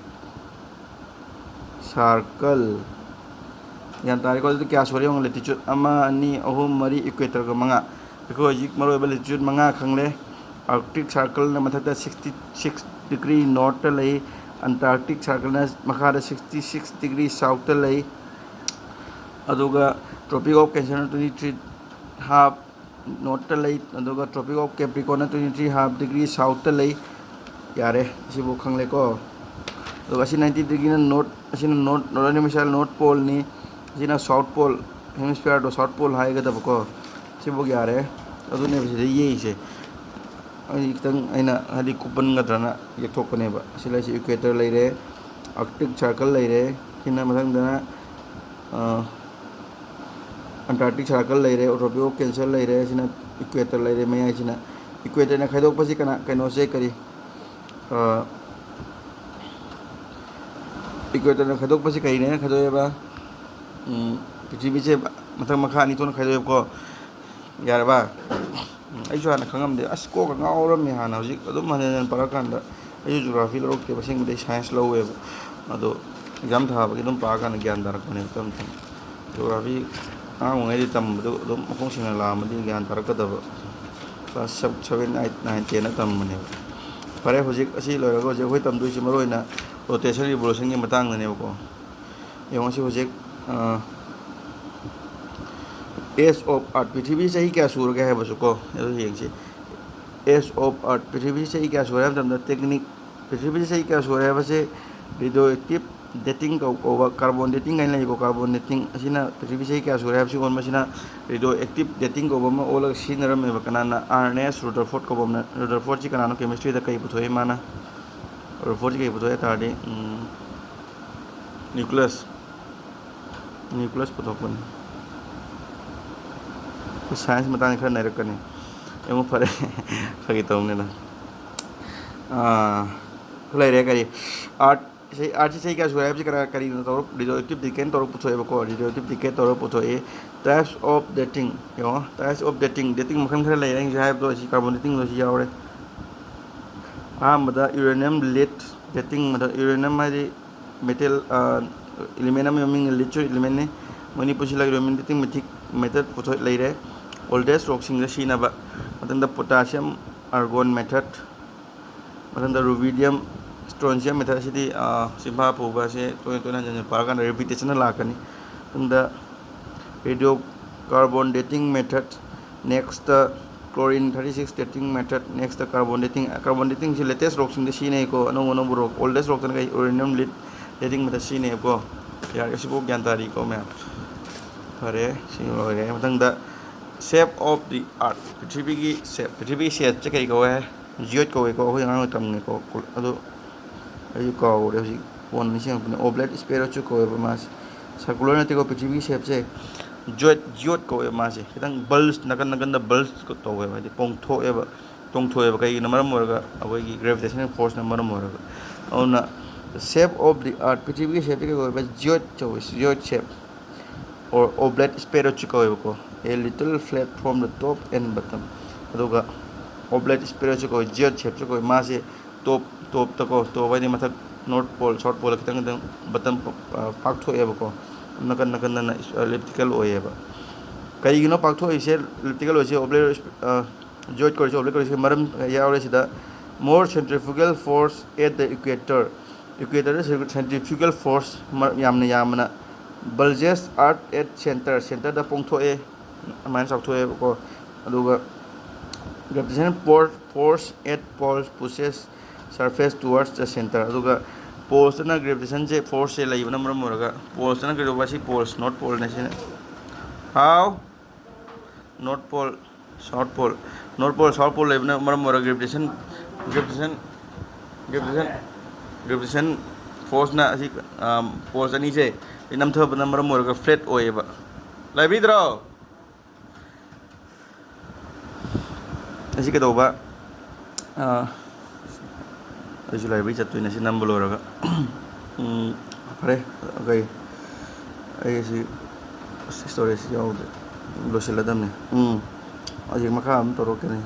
circle꯫ ꯒ꯭ꯌꯥꯟ ꯇꯥꯔꯦꯀꯣ? ꯑꯗꯨꯗꯤ ꯀꯌꯥ ꯁꯨꯔꯦ ꯌꯦꯡꯉꯣ꯫ Latitude ꯑꯃ, ꯑꯅꯤ, ꯑꯍꯨꯝ, ꯃꯔꯤ, equatorꯒ ꯃꯉꯥ꯫ ꯑꯩꯈꯣꯏ ꯍꯧꯖꯤꯛ ꯃꯔꯨꯑꯣꯏꯕ latitude ꯃꯉꯥ ꯈꯪꯂꯦ꯫ Arctic circleꯅ ꯃꯊꯛꯇ sixty six degree northꯇ ꯂꯩ, Antarctic circleꯅ ꯃꯈꯥꯗ sixty six degree southꯇ ꯂꯩ, ꯑꯗꯨꯒ Tropic of Cancerꯅ twenty three half northꯇ ꯂꯩ, ꯑꯗꯨꯒ Tropic of Capricornꯅ twenty three half degree southꯇ ꯂꯩ꯫ ꯌꯥꯔꯦ, ꯁꯤꯕꯨ ꯈꯪꯂꯦꯀꯣ꯫ ꯑꯗꯨꯒ ꯑꯁꯤ ninety degreeꯅ north, ꯑꯁꯤꯅ north, northern hemisphere north poleꯅꯤ꯫ ꯑꯁꯤꯅ south pole, hemisphereꯗꯣ south pole ꯍꯥꯏꯒꯗꯕꯀꯣ꯫ ꯁꯤꯕꯨ ꯌꯥꯔꯦ꯫ ꯑꯗꯨꯅꯦꯕ ꯁꯤꯗ ꯌꯦꯛꯏꯁꯦ꯫ ꯑꯩ ꯈꯤꯇꯪ ꯑꯩꯅ ꯍꯥꯏꯗꯤ ꯀꯨꯞꯄꯟꯒꯗ꯭ꯔꯅ ꯌꯦꯛꯊꯣꯛꯄꯅꯦꯕ꯫ ꯑꯁꯤ ꯂꯩꯁꯤ equator ꯂꯩꯔꯦ, Arctic circle ꯂꯩꯔꯦ꯫ ꯁꯤꯅ ꯃꯊꯪꯗꯅ, ꯑ, Antarctic circle ꯂꯩꯔꯦ, Tropic of Cancer ꯂꯩꯔꯦ, ꯁꯤꯅ equator ꯂꯩꯔꯦ, ꯃꯌꯥꯏꯁꯤꯅ꯫ Equatorꯅ ꯈꯥꯏꯗꯣꯛꯄꯁꯤ ꯀꯅꯥ, ꯀꯩꯅꯣꯁꯦ ꯀꯔꯤ? ꯑ, equatorꯅ ꯈꯥꯏꯗꯣꯛꯄꯁꯤ ꯀꯔꯤꯅꯦꯅ ꯈꯥꯏꯗꯣꯛꯑꯦꯕ? ꯎꯝ, ꯄ꯭ꯔꯤꯊꯤꯕꯤꯁꯦ ꯃꯊꯛ ꯃꯈꯥ ꯑꯅꯤ ꯊꯣꯛꯅ ꯈꯥꯏꯗꯣꯛꯑꯦꯕꯀꯣ꯫ ꯌꯥꯔꯕ? ꯑꯩꯁꯨ ꯍꯥꯟꯅ ꯈꯪꯉꯝꯗꯦ, ꯑꯁ, ꯀꯣꯛꯀ ꯉꯥꯎꯔꯝꯃꯤ ꯍꯥꯟꯅ꯫ ꯍꯧꯖꯤꯛ ꯑꯗꯨꯝ ꯍꯟꯖꯟ ꯍꯟꯖꯟ ꯄꯥꯔꯀꯥꯟꯗ, ꯑꯩꯁꯨ ꯖꯣꯒ꯭ꯔꯥꯐꯤ ꯂꯧꯔꯛꯇꯦꯕ, ꯑꯁꯦꯡꯕꯗꯤ ꯁꯥꯏꯟꯁ ꯂꯧꯋꯦꯕ꯫ ꯑꯗꯣ ꯑꯦꯛꯖꯥꯝ ꯊꯥꯕꯒꯤ ꯑꯗꯨꯝ ꯄꯥꯔꯀꯥꯟꯗ ꯒ꯭ꯌꯥꯟ ꯇꯥꯔꯛꯄꯅꯦꯕ ꯇꯞ ꯇꯞꯅ꯫ ꯖꯣꯒ꯭ꯔꯥꯐꯤ ꯑꯉꯥꯡ ꯑꯣꯏꯔꯤꯉꯩꯗꯤ ꯇꯝꯕꯗꯨ ꯑꯗꯨꯝ ꯃꯈꯣꯡ ꯁꯦꯡꯅ ꯂꯥꯛꯑꯝꯃꯗꯤ ꯒ꯭ꯌꯥꯟ ꯇꯥꯔꯛꯀꯗꯕ꯫ ꯀ꯭ꯂꯥꯁ ꯁꯕꯦꯟ, ꯑꯩꯠ, ꯅꯥꯏꯟ, ꯇꯦꯟꯗ ꯇꯝꯕꯅꯦꯕ꯫ ꯐꯔꯦ, ꯍꯧꯖꯤꯛ ꯑꯁꯤ ꯂꯣꯏꯔꯒ ꯍꯧꯖꯤꯛ ꯑꯩꯈꯣꯏ ꯇꯝꯗꯣꯏꯁꯤ ꯃꯔꯨ ꯑꯣꯏꯅ ꯔꯣꯇꯦꯁꯟ ꯔꯤꯚꯣꯂꯨꯁꯟꯒꯤ ꯃꯇꯥꯡꯗꯅꯦꯕꯀꯣ꯫ ꯌꯦꯡꯉꯣ ꯁꯤ ꯍꯧꯖꯤꯛ, ꯑ, Age of Earth, ꯄ꯭ꯔꯤꯊꯤꯕꯤ ꯆꯍꯤ ꯀꯌꯥ ꯁꯨꯔꯒꯦ ꯍꯥꯏꯕꯁꯨ ꯀꯣ, ꯑꯗꯨ ꯌꯦꯡꯁꯤ꯫ Age of Earth, ꯄ꯭ꯔꯤꯊꯤꯕꯤ ꯆꯍꯤ ꯀꯌꯥ ꯁꯨꯔꯦ ꯍꯥꯏꯕ ꯃꯇꯝꯗ, ꯇꯦꯛꯅꯤꯛ, ꯄ꯭ꯔꯤꯊꯤꯕꯤ ꯆꯍꯤ ꯀꯌꯥ ꯁꯨꯔꯦ ꯍꯥꯏꯕꯁꯦ, ꯔꯦꯗꯤꯑꯣ ꯑꯦꯛꯇꯤꯞ ꯗꯦꯇꯤꯡ ꯀꯧ-, ꯀꯧꯕ, ꯀꯥꯔꯕꯣꯟ ꯗꯦꯇꯤꯡ ꯍꯥꯏꯅ ꯂꯩꯀꯣ꯫ ꯀꯥꯔꯕꯣꯟ ꯗꯦꯇꯤꯡ ꯑꯁꯤꯅ ꯄ꯭ꯔꯤꯊꯤꯕꯤ ꯆꯍꯤ ꯀꯌꯥ ꯁꯨꯔꯦ ꯍꯥꯏꯕꯁꯤ ꯑꯣꯟꯕꯁꯤꯅ, ꯔꯦꯗꯤꯑꯣ ꯑꯦꯛꯇꯤꯞ ꯗꯦꯇꯤꯡ ꯀꯧꯕ ꯑꯃ ꯑꯣꯜꯂꯒ ꯁꯤꯖꯤꯟꯅꯔꯝꯃꯦꯕ꯫ ꯀꯅꯥꯅ? ꯑꯥꯔꯅꯦꯁ ꯔꯨꯗꯔꯐꯣꯔꯗ ꯀꯧꯕ ꯑꯃꯅ꯫ ꯔꯨꯗꯔꯐꯣꯔꯗꯁꯤ ꯀꯅꯥꯅꯣ? ꯀꯦꯃꯤꯁꯇ꯭ꯔꯤꯗ ꯀꯩ ꯄꯨꯊꯣꯛꯏ ꯃꯥꯅ? ꯔꯨꯗꯔꯐꯣꯔꯗꯁꯤ ꯀꯩ ꯄꯨꯊꯣꯛꯏ ꯍꯥꯏ ꯇꯥꯔꯗꯤ, ꯎꯝ, ꯅ꯭ꯌꯨꯀ꯭ꯂꯤꯌꯁ, ꯅ꯭ꯌꯨꯀ꯭ꯂꯤꯌꯁ ꯄꯨꯊꯣꯛꯄꯅꯤ꯫ ꯑꯩꯈꯣꯏ ꯁꯥꯏꯟꯁ ꯃꯇꯥꯡꯗ ꯈꯔ ꯅꯩꯔꯛꯀꯅꯤ꯫ ꯑꯃꯨꯛ ꯐꯔꯦ꯫ ꯐꯥꯒꯤ ꯇꯧꯕꯅꯤꯗ꯫ ꯑꯥ, ꯂꯩꯔꯦ ꯀꯔꯤ? ꯑꯥꯔꯠ, ꯁꯤ, ꯑꯥꯔꯠꯁꯤ ꯆꯍꯤ ꯀꯌꯥ ꯁꯨꯔꯦ ꯍꯥꯏꯕꯁꯤ ꯀꯅꯥ, ꯀꯔꯤꯅꯣ ꯇꯧꯔ, ꯔꯦꯗꯤꯑꯣ ꯑꯦꯛꯇꯤꯞ ꯗꯦꯇꯤꯡ ꯇꯧꯔꯒ ꯄꯨꯊꯣꯛꯑꯦꯕꯀꯣ꯫ ꯔꯦꯗꯤꯑꯣ ꯑꯦꯛꯇꯤꯞ ꯗꯦꯇꯤꯡ ꯇꯧꯔꯒ ꯄꯨꯊꯣꯛꯑꯦ꯫ Types of dating, ꯌꯦꯡꯉꯣ, types of dating, dating ꯃꯈꯜ ꯈꯔ ꯂꯩꯔꯦ꯫ ꯑꯩ ꯉꯁꯥꯏ ꯍꯥꯏꯕꯗꯣ, ꯑꯁꯤ ꯀꯥꯔꯕꯣꯟ ꯗꯦꯇꯤꯡꯗꯣ ꯁꯤ ꯌꯥꯎꯔꯦ꯫ ꯑꯍꯥꯟꯕꯗ uranium lead dating, ꯃꯊꯪ uranium ꯍꯥꯏꯗꯤ metal, ꯑ, element ꯑꯃꯒꯤ ꯃꯃꯤꯡꯅꯤ, leadꯁꯨ elementꯅꯤ꯫ ꯃꯣꯏꯅꯤ ꯄꯨꯟꯁꯤꯜꯂꯒ uranium dating method, method ꯄꯨꯊꯣꯛ ꯂꯩꯔꯦ꯫ Oldest rockꯁꯤꯡꯗ ꯁꯤꯖꯤꯟꯅꯕ꯫ ꯃꯊꯪꯗ potassium argon method, ꯃꯊꯪꯗ rubidium strontium method꯫ ꯑꯁꯤꯗꯤ, ꯑ, ꯆꯤꯟꯐꯥ ꯄꯨꯕ ꯑꯁꯤ ꯇꯣꯏꯅ ꯇꯣꯏꯅ ꯍꯟꯖꯤꯟ ꯍꯟꯖꯤꯟ ꯄꯥꯔꯀꯥꯟꯗ repetitionꯗ ꯂꯥꯛꯀꯅꯤ꯫ ꯃꯊꯪꯗ radiocarbon dating method, next chlorine thirty six dating method, next carbon dating, carbon datingꯁꯤ latest rockꯁꯤꯡꯗ ꯁꯤꯖꯤꯟꯅꯩꯀꯣ, ꯑꯅꯧ ꯑꯅꯧꯕ rock, oldest rockꯇꯅ ꯀꯩ, uranium lead dating method ꯁꯤꯖꯤꯟꯅꯩꯀꯣ꯫ ꯌꯥꯔꯦ, ꯁꯤꯐꯥꯎ ꯒ꯭ꯌꯥꯟ ꯇꯥꯔꯤꯀꯣ ꯃꯌꯥꯝ? ꯐꯔꯦ, ꯁꯤ ꯂꯣꯏꯔꯦ꯫ ꯃꯊꯪꯗ shape of the earth, ꯄ꯭ꯔꯤꯊꯤꯕꯤꯒꯤ shape, ꯄ꯭ꯔꯤꯊꯤꯕꯤꯒꯤ shapeꯁꯦ ꯀꯔꯤ ꯀꯧꯋꯦ? Geoid ꯀꯧꯋꯦꯀꯣ, ꯑꯩꯈꯣꯏ ꯑꯉꯥꯡ ꯑꯣꯏ ꯇꯝꯃꯤꯀꯣ꯫ ꯑꯗꯨ ꯑꯩꯁꯨ ꯀꯥꯎꯔꯦ ꯍꯧꯖꯤꯛ, ꯀꯣꯟꯅ ꯅꯤꯡꯁꯤꯡꯉꯛꯄꯅꯦ꯫ Oblate spheroidꯁꯨ ꯀꯧꯋꯦꯕ ꯃꯥꯁꯦ꯫ Circular ꯅꯠꯇꯦꯀꯣ ꯄ꯭ꯔꯤꯊꯤꯕꯤꯒꯤ shapeꯁꯦ, geoid, geoid ꯀꯧꯋꯦꯕ ꯃꯥꯁꯦ꯫ ꯈꯤꯇꯪ bulge, ꯅꯥꯀꯟ ꯅꯥꯀꯟꯗ bulge ꯇꯧꯋꯦꯕ, ꯍꯥꯏꯗꯤ ꯄꯣꯡꯊꯣꯛꯑꯦꯕ, ꯇꯣꯡꯊꯣꯛꯑꯦꯕ꯫ ꯀꯩꯒꯤꯅꯣ? ꯃꯔꯝ ꯑꯣꯏꯔꯒ ꯑꯩꯈꯣꯏꯒꯤ gravitational forceꯅ ꯃꯔꯝ ꯑꯣꯏꯔꯒ꯫ ꯑꯗꯨꯅ shape of the earth, ꯄ꯭ꯔꯤꯊꯤꯕꯤꯒꯤ shapeꯁꯦ ꯀꯩ ꯀꯧꯋꯦꯕ? Geoid ꯀꯧꯋꯦ, geoid shape꯫ Or oblate spheroidꯁꯨ ꯀꯧꯋꯦꯕꯀꯣ꯫ A little flat from the top and bottom, ꯑꯗꯨꯒ oblate spheroidꯁꯨ ꯀꯧꯏ, geoid shapeꯁꯨ ꯀꯧꯏ꯫ ꯃꯥꯁꯦ top, topꯇꯀꯣ, top ꯍꯥꯏꯗꯤ ꯃꯊꯛ north pole, south pole ꯈꯤꯇꯪ ꯈꯤꯇꯪ button ꯄꯥꯛꯊꯣꯛꯑꯦꯕꯀꯣ, ꯅꯥꯀꯟ ꯅꯥꯀꯟꯗꯅ elliptical ꯑꯣꯏꯌꯦꯕ꯫ ꯀꯩꯒꯤꯅꯣ ꯄꯥꯛꯊꯣꯛꯏꯁꯦ, elliptical ꯑꯣꯏꯁꯦ, oblate, geoid ꯀꯧꯔꯤꯁꯦ, oblate ꯀꯧꯔꯤꯁꯦ ꯃꯔꯝ ꯌꯥꯎꯔꯦ ꯁꯤꯗ꯫ More centrifugal force at the equator, equatorꯗ centrifugal force ꯌꯥꯝꯅ ꯌꯥꯝꯕꯅ bulges earth at center, centerꯗ ꯄꯣꯡꯊꯣꯛꯑꯦ, ꯑꯗꯨꯃꯥꯏꯅ ꯆꯥꯎꯊꯣꯛꯑꯦꯕꯀꯣ꯫ ꯑꯗꯨꯒ gravitational force at poles pushes surface towards the center, ꯑꯗꯨꯒ polesꯇꯅ gravitationꯁꯦ, forceꯁꯦ ꯂꯩꯕꯅ ꯃꯔꯝ ꯑꯣꯏꯔꯒ polesꯇꯅ ꯀꯩꯗꯧꯕ, ꯁꯤ poles, north poleꯅꯦ ꯁꯤꯅ꯫ How? North pole, south pole, north pole, south pole ꯂꯩꯕꯅ ꯃꯔꯝ ꯑꯣꯏꯔꯒ gravitation, gravitation, gravitation, gravitation forceꯅ ꯑꯁꯤ, poles ꯑꯅꯤꯁꯦ ꯅꯝꯊꯕꯅ ꯃꯔꯝ ꯑꯣꯏꯔꯒ flat ꯑꯣꯏꯌꯦꯕ꯫ ꯂꯥꯏꯕꯤꯗ꯭ꯔꯣ? ꯑꯁꯤ ꯀꯩꯗꯧꯕ? ꯑꯩꯁꯨ library ꯆꯠꯇꯣꯏꯅꯦ ꯁꯤ ꯅꯝꯕ ꯂꯣꯏꯔꯒ꯫ ꯎꯝ, ꯐꯔꯦ, ꯀꯩ, ꯑꯩ ꯁꯤ, ꯑꯁ, storage ꯌꯥꯎꯗ꯭ꯔꯦ, ꯂꯣꯏꯁꯤꯜꯂꯗꯝꯅꯦ꯫ ꯎꯝ, ꯍꯧꯖꯤꯛ ꯃꯈꯥ ꯑꯗꯨꯝ ꯇꯧꯔꯛꯀꯅꯤ꯫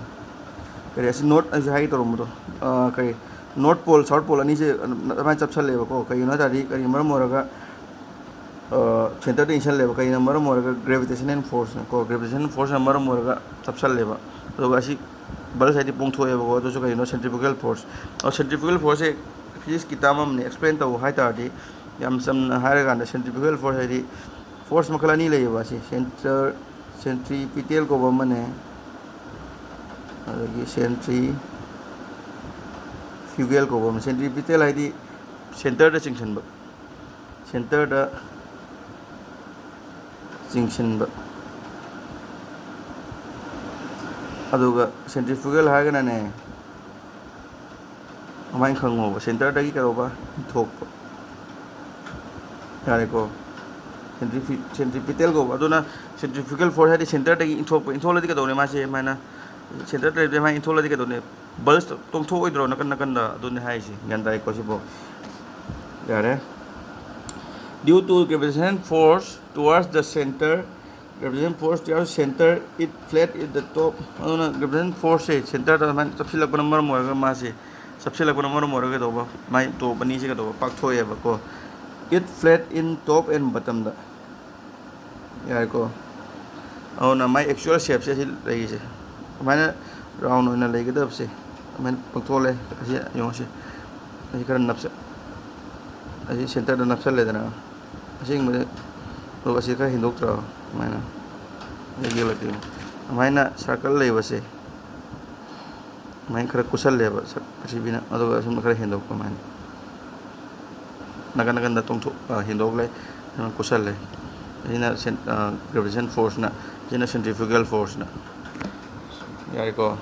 ꯀꯔꯤ, ꯑꯁꯤ north, ꯑꯩꯁꯨ ꯍꯥꯏꯒꯦ ꯇꯧꯔꯝꯕꯗꯣ, ꯀꯔꯤ, north pole, south pole ꯑꯅꯤꯁꯦ ꯑꯗꯨꯃꯥꯏꯅ ꯆꯞꯁꯜꯂꯦꯕꯀꯣ꯫ ꯀꯩꯒꯤꯅꯣ ꯍꯥꯏ ꯇꯥꯔꯗꯤ, ꯀꯔꯤ ꯃꯔꯝ ꯑꯣꯏꯔꯒ centerꯗ ꯏꯟꯁꯜꯂꯦꯕ? ꯀꯩꯅ ꯃꯔꯝ ꯑꯣꯏꯔꯒ? Gravitational force ꯀꯣ, gravitational forceꯅ ꯃꯔꯝ ꯑꯣꯏꯔꯒ ꯆꯞꯁꯜꯂꯦꯕ꯫ ꯑꯗꯨꯒ ꯑꯁꯤ bulge ꯍꯥꯏꯗꯤ ꯄꯣꯡꯊꯣꯛꯑꯦꯕꯀꯣ꯫ ꯑꯗꯨꯁꯨ ꯀꯩꯅꯣ? Centrifugal force꯫ ꯑꯣ, centrifugal forceꯁꯦ physicsꯀꯤ term ꯑꯃꯅꯤ꯫ Explain ꯇꯧ ꯍꯥꯏ ꯇꯥꯔꯗꯤ, ꯌꯥꯝ ꯆꯝꯅ ꯍꯥꯏꯔꯀꯥꯟꯗ, centrifugal force ꯍꯥꯏꯗꯤ force ꯃꯈꯜ ꯑꯅꯤ ꯂꯩꯌꯦꯕ꯫ ꯑꯁꯤ center, centripetal ꯀꯧꯕ ꯑꯃꯅꯦ, ꯑꯗꯒꯤ centrifugal ꯀꯧꯕ ꯑꯃ꯫ Centripetal ꯍꯥꯏꯗꯤ centerꯗ ꯆꯤꯡꯁꯤꯟꯕ, centerꯗ ꯆꯤꯡꯁꯤꯟꯕ꯫ ꯑꯗꯨꯒ centrifugal ꯍꯥꯏꯔꯒꯅꯅꯦ, ꯑꯗꯨꯃꯥꯏꯅ ꯈꯪꯉꯣꯕ, centerꯗꯒꯤ ꯀꯩꯗꯧꯕ? ꯏꯟꯊꯣꯛꯄ꯫ ꯌꯥꯔꯦꯀꯣ? Centrifu-, centripetal ꯀꯧꯕ꯫ ꯑꯗꯨꯅ centrifugal force ꯍꯥꯏꯗꯤ centerꯗꯒꯤ ꯏꯟꯊꯣꯛꯄ꯫ ꯏꯟꯊꯣꯛꯂꯗꯤ ꯀꯩꯗꯧꯅꯤ? ꯃꯥꯁꯦ ꯁꯨꯃꯥꯏꯅ centerꯗ ꯂꯩꯕꯗꯤ ꯃꯥ ꯏꯟꯊꯣꯛꯂꯗꯤ ꯀꯩꯗꯧꯅꯤ? Bulge ꯇꯣꯡꯊꯣꯛꯑꯣꯏꯗ꯭ꯔꯣ ꯅꯥꯀꯟ ꯅꯥꯀꯟꯗ? ꯑꯗꯨꯅꯤ ꯍꯥꯏꯁꯦ꯫ ꯒ꯭ꯌꯥꯟ ꯇꯥꯏꯀꯣ ꯁꯤꯕꯣ? ꯌꯥꯔꯦ꯫ Due to gravitational force towards the center, Gravitational force, they are center, it flat at the top. ꯑꯗꯨꯅ gravitational forceꯁꯦ centerꯗ ꯑꯗꯨꯃꯥꯏꯅ ꯆꯞꯁꯤꯜꯂꯛꯄꯅ ꯃꯔꯝ ꯑꯣꯏꯔꯒ ꯃꯥꯁꯦ, ꯆꯞꯁꯤꯜꯂꯛꯄꯅ ꯃꯔꯝ ꯑꯣꯏꯔꯒ ꯀꯩꯗꯧꯕ, ꯃꯥꯏ top ꯑꯅꯤꯁꯦ ꯀꯩꯗꯧꯕ, ꯄꯥꯛꯊꯣꯛꯑꯦꯕꯀꯣ꯫ It flat in top and bottomꯗ꯫ ꯌꯥꯔꯦꯀꯣ꯫ ꯑꯗꯨꯅ ꯃꯥꯏ actual shapeꯁꯦ ꯑꯁꯤ ꯂꯩꯔꯤꯁꯦ꯫ ꯑꯗꯨꯃꯥꯏꯅ round ꯑꯣꯏꯅ ꯂꯩꯒꯗꯕꯁꯦ ꯑꯗꯨꯃꯥꯏꯅ ꯄꯥꯛꯊꯣꯛꯍꯜꯂꯦ꯫ ꯑꯁꯤ ꯌꯦꯡꯉꯣꯁꯦ꯫ ꯑꯁꯤ ꯈꯔ ꯅꯞꯁ-, ꯑꯁꯤ centerꯗ ꯅꯞꯁꯜꯂꯦꯗꯅ꯫ ꯑꯁꯦꯡꯕꯗꯤ ꯑꯗꯨꯒ ꯑꯁꯤ ꯈꯔ ꯍꯦꯟꯗꯣꯛꯇ꯭ꯔꯣ? ꯑꯗꯨꯃꯥꯏꯅ꯫ ꯑꯩ ꯌꯦꯛꯂꯛꯀꯦ꯫ ꯑꯗꯨꯃꯥꯏꯅ circle ꯂꯩꯕꯁꯦ꯫ ꯑꯗꯨꯃꯥꯏꯅ ꯈꯔ ꯀꯨꯠꯁꯜꯂꯦꯕ ꯁꯛ-, ꯄ꯭ꯔꯤꯊꯤꯕꯤꯅ꯫ ꯑꯗꯨꯒ ꯑꯁꯨꯝ ꯈꯔ ꯍꯦꯟꯗꯣꯛꯄ ꯑꯗꯨꯃꯥꯏꯅ꯫ ꯅꯥꯀꯟ ꯅꯥꯀꯟꯗ ꯇꯣꯡꯊꯣꯛ-, ꯑ, ꯍꯦꯟꯗꯣꯛꯂꯦ꯫ ꯑꯗꯨꯃꯥꯏꯅ ꯀꯨꯠꯁꯜꯂꯦ꯫ ꯑꯁꯤꯅ cen-, ꯑ, gravitational forceꯅ, ꯑꯁꯤꯅ centrifugal forceꯅ꯫ ꯌꯥꯔꯦꯀꯣ?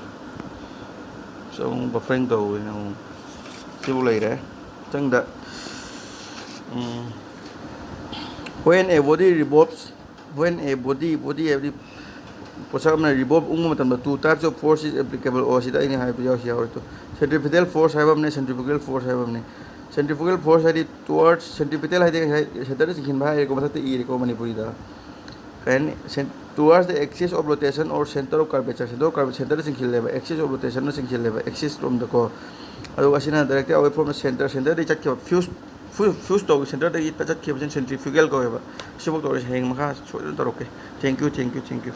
ꯁꯤ ꯑꯃꯨꯛ buffering ꯇꯧꯋꯦꯅ ꯑꯃꯨꯛ꯫ ꯁꯤꯕꯨ ꯂꯩꯔꯦ꯫ ꯃꯊꯪꯗ, ꯎꯝ, when a body revolves, when a body, body ꯍꯥꯏꯕꯗꯤ ꯄꯣꯠꯁꯛ ꯑꯃꯅ revolve ꯎꯪꯕ ꯃꯇꯝꯗ two types of force is applicable꯫ ꯑꯣ, ꯁꯤꯗ ꯑꯩꯅ ꯍꯥꯏꯕ ꯌꯥꯎꯁꯤ ꯌꯥꯎꯔꯦ꯫ Centripetal force ꯍꯥꯏꯕ ꯑꯃꯅꯦ, centrifugal force ꯍꯥꯏꯕ ꯑꯃꯅꯦ꯫ Centrifugal force ꯍꯥꯏꯗꯤ towards, centripetal ꯍꯥꯏꯗꯤ ꯉꯁꯥꯏ centerꯗ ꯆꯤꯡꯁꯤꯟꯕ ꯍꯥꯏꯔꯦꯀꯣ, ꯃꯊꯛꯇ ꯏꯔꯦꯀꯣ ꯃꯅꯤꯄꯨꯔꯤꯗ꯫ ꯀꯩ ꯍꯥꯏꯅꯤ? Cen-, towards the axis of rotation or center of curvature, center of curvature, centerꯗ ꯆꯤꯡꯁꯤꯜꯂꯦꯕ, axis of rotationꯗ ꯆꯤꯡꯁꯤꯜꯂꯦꯕ, axis ꯔꯣꯝꯗꯀꯣ꯫ ꯑꯗꯨꯒ ꯑꯁꯤꯅ directly away from the center, centerꯗꯒꯤ ꯆꯠꯈꯤꯕ, fuse, fu-, fuse ꯇꯧ, centerꯗꯒꯤ ꯆꯠꯈꯤꯕꯁꯤꯅ centrifugal ꯀꯧꯋꯦꯕ꯫ ꯁꯤꯐꯥꯎ ꯇꯧꯔꯁꯤ, ꯍꯌꯦꯡ ꯃꯈꯥ ꯁꯣꯏꯗꯅ ꯇꯧꯔꯛꯀꯦ꯫ Thank you, thank you, thank you꯫